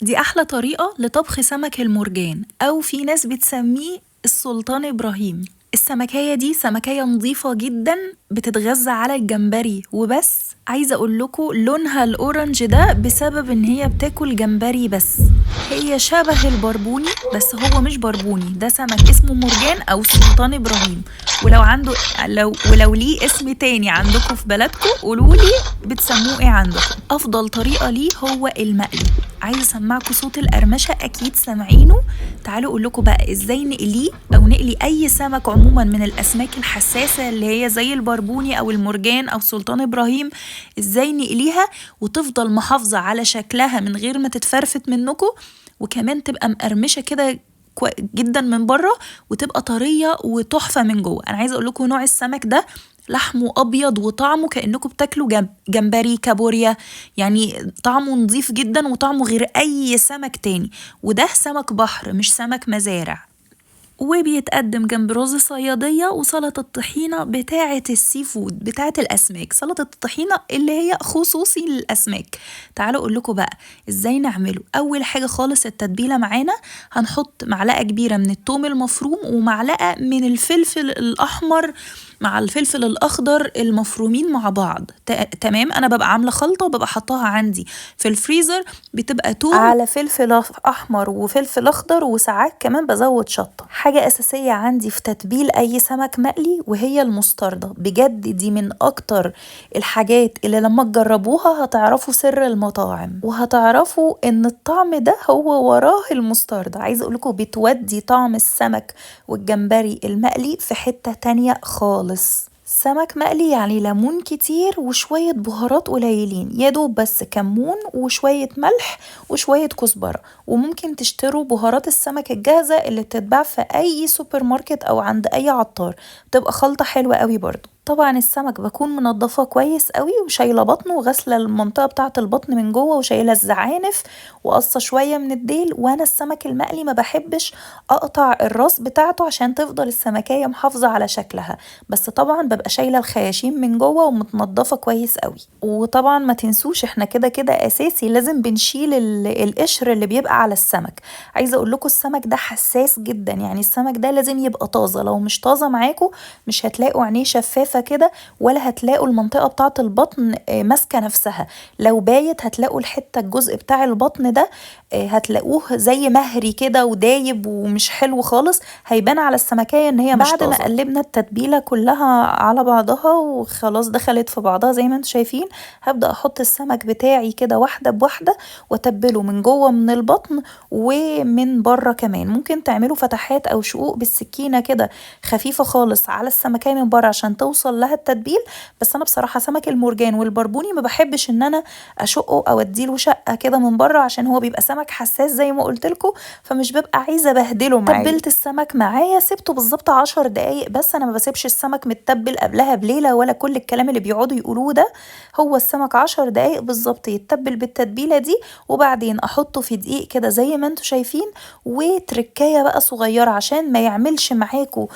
دي أحلى طريقة لطبخ سمك المرجان، أو في ناس بتسميه السلطان إبراهيم. السمكية دي سمكية نظيفة جدا، بتتغذى على الجمبري وبس. عايزة اقول لكم لونها ال orange ده بسبب ان هي بتاكل جمبري بس. هي شبه البربوني بس هو مش بربوني، ده سمك اسمه مرجان او سلطان ابراهيم. ولو عنده لو ولو ليه اسم تاني عندكم في بلدكم قولولي بتسموه ايه عندكم. افضل طريقة ليه هو المقلي. عايزة اسمعكم صوت القرمشة، اكيد سامعينه. تعالوا اقول لكم بقى ازاي نقليه او نقلي اي سمك عموما من الاسماك الحساسة اللي هي زي البربوني او المرجان او سلطان ابراهيم، ازاي نقليها وتفضل محافظة على شكلها من غير ما تتفرفت منكم، وكمان تبقى مقرمشة كده جدا من بره وتبقى طرية وتحفة من جوه. انا عايزة اقول لكم نوع السمك ده لحمه ابيض وطعمه كانكم بتاكلوا جمبري كابوريا، يعني طعمه نظيف جدا وطعمه غير اي سمك تاني، وده سمك بحر مش سمك مزارع. وبيتقدم جنب رز صيادية وسلطة طحينة بتاعة ال seafood بتاعة الأسماك، سلطة الطحينة اللي هي خصوصي للأسماك. تعالوا أقول لكم بقى إزاي نعمله. أول حاجة خالص التتبيلة معانا، هنحط معلقة كبيرة من التوم المفروم ومعلقة من الفلفل الأحمر مع الفلفل الأخضر المفرومين مع بعض. تمام، أنا ببقى عاملة خلطة وببقى حطاها عندي في الفريزر، بتبقى توم على فلفل أحمر وفلفل أخضر، وساعات كمان بزود شطة. حاجة أساسية عندي في تتبيل أي سمك مقلي وهي المستردة. بجد دي من أكتر الحاجات اللي لما تجربوها هتعرفوا سر المطاعم، وهتعرفوا إن الطعم ده هو وراه المستردة. عايزة أقولكم بتودي طعم السمك والجمبري المقلي في حتة تانية خالص. سمك مقلي يعني ليمون كتير وشوية بهارات قليلين، يا دوب بس كمون وشوية ملح وشوية كزبرة، وممكن تشتروا بهارات السمك الجاهزة اللي بتتباع في أي سوبر ماركت أو عند أي عطار، بتبقى خلطة حلوة قوي برضو. طبعا السمك بكون منضفاه كويس قوي وشايله بطنه وغاسله المنطقه بتاعه البطن من جوه وشايله الزعانف وقصه شويه من الديل. وانا السمك المقلي ما بحبش اقطع الراس بتاعته عشان تفضل السمكيه محافظه على شكلها، بس طبعا ببقى شايله الخياشيم من جوه ومتنضفه كويس قوي. وطبعا ما تنسوش احنا كده كده اساسي لازم بنشيل القشر اللي بيبقى على السمك. عايزه اقول لكم السمك ده حساس جدا، يعني السمك ده لازم يبقى طازه، لو مش طازه معاكم مش هتلاقوا عينيه شفافه كده، ولا هتلاقوا المنطقة بتاعة البطن ماسكة نفسها. لو بايت هتلاقوا الحتة الجزء بتاع البطن ده هتلاقوه زي مهري كده ودايب ومش حلو خالص، هيبان على السمكية ان هي مش طازة. بعد ما قلبنا التتبيلة كلها على بعضها وخلاص دخلت في بعضها زي ما انتم شايفين، هبدأ احط السمك بتاعي كده واحدة بواحدة واتبله من جوه من البطن ومن بره كمان. ممكن تعملوا فتحات او شقوق بالسكينة كده خفيفة خالص على السمكية من بره عشان توصل لها التتبيل، بس انا بصراحه سمك المرجان والبربوني ما بحبش ان انا اشقه او اديله شقه كده من بره عشان هو بيبقى سمك حساس زي ما قلت لكم، فمش ببقى عايزه ابهدله معايا. تبلت السمك معايا سبته بالظبط 10 دقايق بس، انا ما بسيبش السمك متبل قبلها بليله ولا كل الكلام اللي بيقعدوا يقولوه ده، هو السمك 10 دقايق بالظبط يتبل بالتتبيله دي، وبعدين احطه في دقيق كده زي ما انتم شايفين، وتركايه بقى صغيره عشان ما يعملش معاكم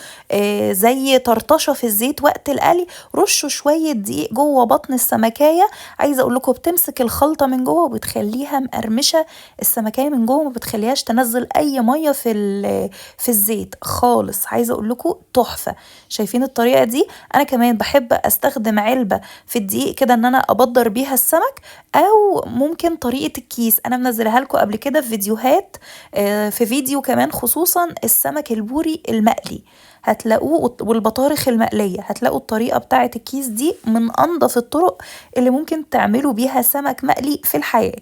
زي طرطشه في الزيت وقت القلي. رشوا شويه دقيق جوه بطن السمكايه، عايزه اقول لكم بتمسك الخلطه من جوه وبتخليها مقرمشه السمكايه من جوه، ما بتخليهاش تنزل اي ميه في الزيت خالص. عايزه اقول لكم تحفه. شايفين الطريقه دي؟ انا كمان بحب استخدم علبه في الدقيق كده ان انا ابدر بيها السمك، او ممكن طريقه الكيس انا منزلها لكم قبل كده في فيديوهات، في فيديو كمان خصوصا السمك البوري المقلي هتلاقوه والبطارخ المقلية، هتلاقوا الطريقة بتاعة الكيس دي من أنظف الطرق اللي ممكن تعملوا بيها سمك مقلي في الحياة.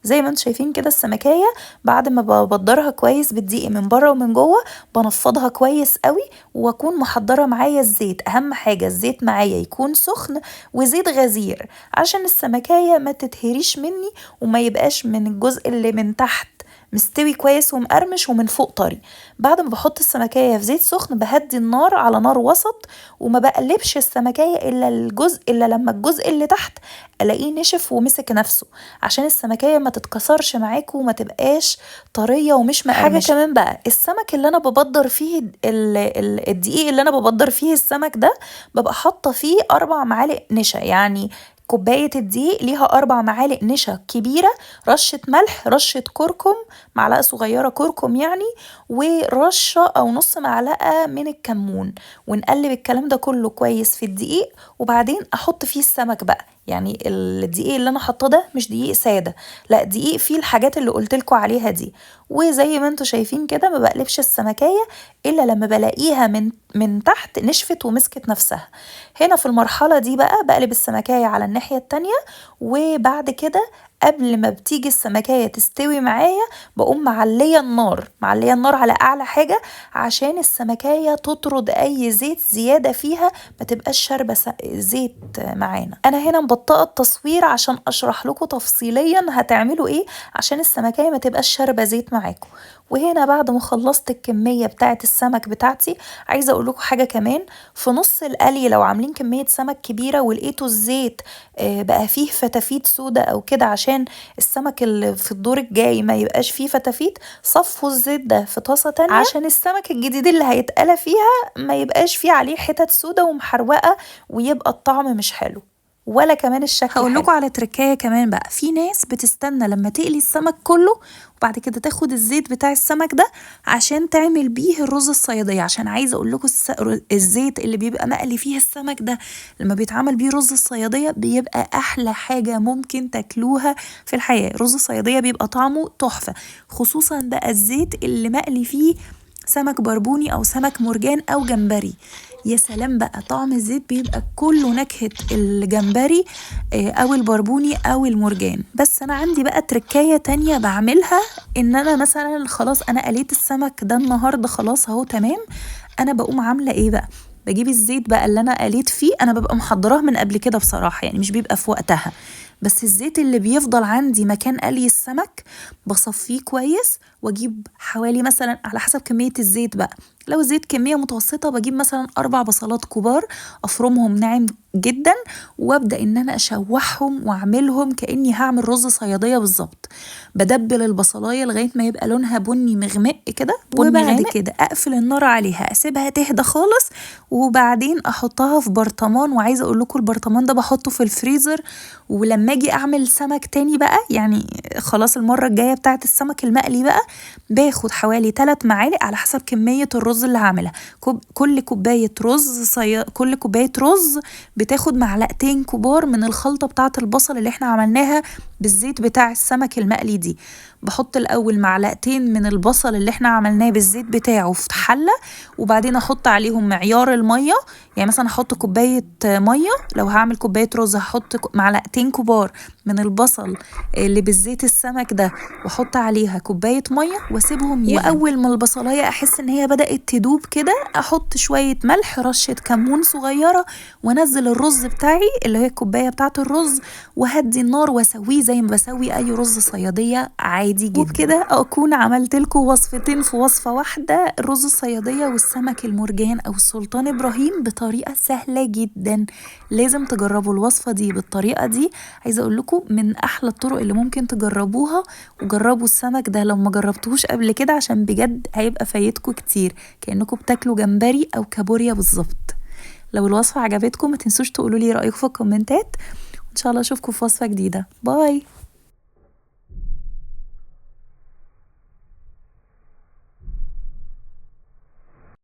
زي ما انتم شايفين كده السمكية بعد ما ببدرها كويس بالدقيق من بره ومن جوه بنفضها كويس قوي، واكون محضرة معايا الزيت. اهم حاجة الزيت معايا يكون سخن وزيت غزير عشان السمكية ما تتهريش مني وما يبقاش من الجزء اللي من تحت مستوي كويس ومقرمش ومن فوق طري. بعد ما بحط السمكية في زيت سخن بهدي النار على نار وسط، وما بقلبش السمكية الا لما الجزء اللي تحت الاقيه نشف ومسك نفسه، عشان السمكية ما تتكسرش معاكم وما تبقاش طرية ومش مقرمشة. حاجة كمان بقى، السمك اللي انا ببدر فيه الدقيق اللي انا ببدر فيه السمك ده ببقى حاطة فيه 4 معالق نشا، يعني كوباية الدقيق ليها 4 معالق نشا كبيرة، رشة ملح، رشة كركم، معلقة صغيرة كركم يعني، ورشة أو نص معلقة من الكمون، ونقلب الكلام ده كله كويس في الدقيق. وبعدين أحط فيه السمك بقى، يعني الدقيق اللي أنا حاطاه ده مش دقيق سادة، لا دقيق فيه الحاجات اللي قلتلكوا عليها دي. وزي ما انتوا شايفين كده ما بقلبش السمكية إلا لما بلاقيها من تحت نشفت ومسكت نفسها. هنا في المرحلة دي بقى بقلب السمكية على الناحية التانية، وبعد كده قبل ما بتيجي السمكية تستوي معايا بقوم معلية النار، معلية النار على أعلى حاجة عشان السمكية تطرد أي زيت زيادة فيها، ما تبقاش شاربة زيت معانا. أنا هنا مبطئة التصوير عشان أشرح لكم تفصيليا هتعملوا إيه عشان السمكية ما تبقاش شاربة زيت معاكم. وهنا بعد ما خلصت الكمية بتاعة السمك بتاعتي، عايزة أقول لكم حاجة كمان، في نص القلي لو عاملين كمية سمك كبيرة ولقيتوا الزيت بقى فيه فتافيت سودة أو كده، عشان السمك اللي في الدور الجاي ما يبقاش فيه فتافيت، صفوا الزيت ده في طاسة تانية عشان السمك الجديد اللي هيتقلى فيها ما يبقاش فيه عليه حتت سودة ومحروقة ويبقى الطعم مش حلو ولا كمان الشكل. هقول لكم على تركايه كمان بقى، في ناس بتستنى لما تقلي السمك كله وبعد كده تاخد الزيت بتاع السمك ده عشان تعمل بيه الرز الصياديه، عشان عايزه اقول لكم الزيت اللي بيبقى مقلي فيه السمك ده لما بيتعمل بيه رز الصياديه بيبقى احلى حاجة ممكن تاكلوها في الحياة. رز الصياديه بيبقى طعمه تحفة، خصوصا بقى الزيت اللي مقلي فيه سمك بربوني او سمك مرجان او جمبري. يا سلام بقى، طعم الزيت بيبقى كله نكهة الجمبري او البربوني او المرجان. بس انا عندي بقى تركاية تانية بعملها، ان انا مثلا خلاص انا قليت السمك ده النهاردة خلاص اهو تمام، انا بقوم عاملة ايه بقى، بجيب الزيت بقى اللي انا قليت فيه، انا ببقى محضراه من قبل كده بصراحة، يعني مش بيبقى في وقتها، بس الزيت اللي بيفضل عندي مكان قلي السمك بصفيه كويس، واجيب حوالي مثلا على حسب كمية الزيت بقى، لو الزيت كمية متوسطة بجيب مثلا 4 بصلات كبار افرمهم ناعم جدا، وابدأ ان انا اشوحهم واعملهم كأني هعمل رز صيادية بالظبط. بدبل البصلاية لغاية ما يبقى لونها بني مغمق كده، وبعد كده اقفل النار عليها، اسيبها تهدى خالص، وبعدين احطها في برطمان. وعايزة اقول لكم البرطمان ده بحطه في الفريزر، ولما اجي اعمل سمك تاني بقى، يعني خلاص المرة الجاية بتاعت السمك المقلي بقى، باخد حوالي 3 معالق على حسب كمية الرز اللي هعملها. كل كوباية رز بتاخد معلقتين كبار من الخلطة بتاعة البصل اللي احنا عملناها بالزيت بتاع السمك المقلي دي. بحط الأول معلقتين من البصل اللي احنا عملناه بالزيت بتاعه في حلة، وبعدين احط عليهم معيار المية، يعني مثلا احط كوباية مية، لو هعمل كوباية رز هحط معلقتين كبار من البصل اللي بالزيت السمك ده واحط عليها كوباية مية واسيبهم يغلوا. واول ما البصلاية احس ان هي بدأت تدوب كده احط شوية ملح، رشة كمون صغيرة، وانزل الرز بتاعي اللي هي الكوباية بتاعة الرز، وهدي النار واسويه زي ما بسوي اي رز صيادية عادي جدا. وبكده اكون عملت لكم وصفتين في وصفة واحدة، الرز الصيادية والسمك المرجان او السلطان ابراهيم، بطريقة سهلة جدا. لازم تجربوا الوصفة دي بالطريقة دي، عايزة اقول لكم من احلى الطرق اللي ممكن تجربوها. وجربوا السمك ده لو ما جربتوهوش قبل كده، عشان بجد هيبقى فايتكم كتير، كأنكم بتاكلوا جمبري او كابوريا بالظبط. لو الوصفة عجبتكم ما تنسوش تقولوا لي رأيكم في الكومنتات، وان شاء الله اشوفكم في وصفة جديدة. bye.